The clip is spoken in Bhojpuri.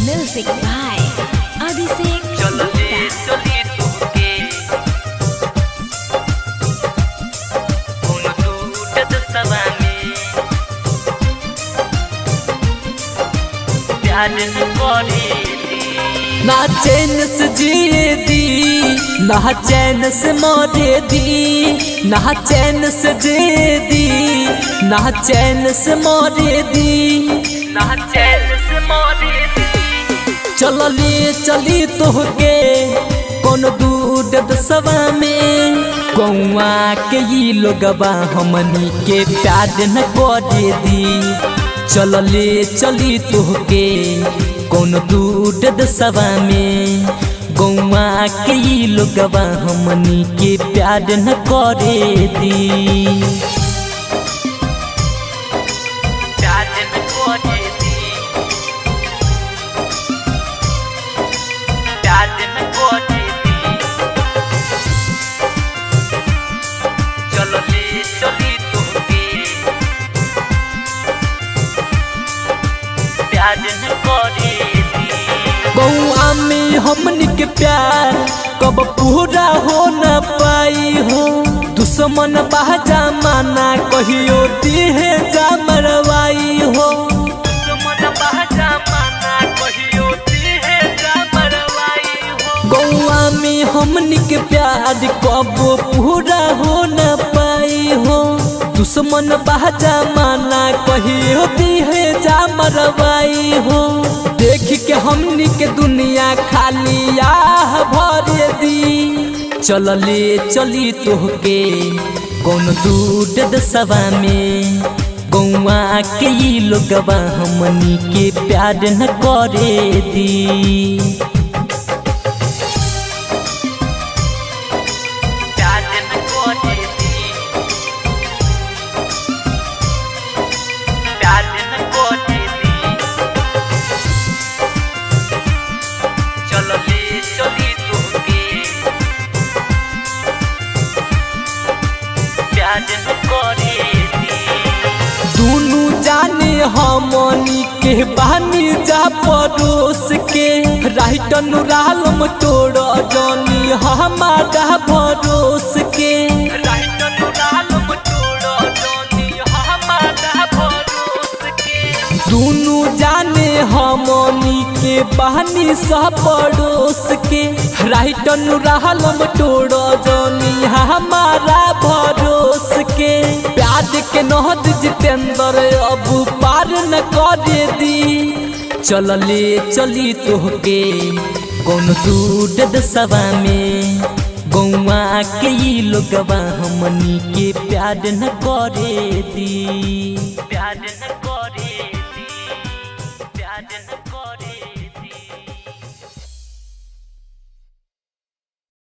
Music by Abhishek Gupta. ना चैन से जिए दी, ना चैन से मरे दी, ना चैन से जिए दी, ना चैन से मरे दी, ना चैन से मरे दी। चलली चली तोहके कौन दूर दसवा में, गौआ के ई लोगवा हमनी के प्यार न करे दी। चलले चली तोहके कौन दूर दसवा में, गौआ के ई लोगवा हमनी के प्यार न करे दी। प्यार न करे दी, प्यार न करे दी। चलले चली तोहके प्यार न करे दी। गौआ में हमनी के प्यार कब पूरा हो न पाई हो, दुश्मन बाजा माना कहियो दिहे जा मरवाई हो। दुश्मन बाजा माना कहियो दिहे जा मरवाई हो। गौआ में हमनी के प्यार कब पूरा हो न पाई हो, दुश्मन बाजा माना कहियो दिहे जा मरवाई हो। देख के हमनी के दुनिया खाली आह भर दी। चलले चली तोहके कौन दूर दसवा में, गौआ के ई लोगवा हमनी के प्यार न करे दी। प्यार न करे दी, प्यार न करे दी। चलले चली तोहके प्यार न करे दी। दुनू जाने हमनी के बानी जा पड़ोस के, राइट अनुरालम तोड़ जानी हमारा भरोस के। राइट अनुरालम तोड़ जानी हमारा भरोस के। दुनू जाने हमनी के बहनी सह पड़ोस के, राइट अनुरालम तोड़ जानी हमारा भरोस के। प्यार के नहद जितेंद्र अब पार न करे दी। चलले चली तोहके कौन दूर दसवा में, गौआ के ई लोगवा हमनी के प्यार न करे दी। प्यार न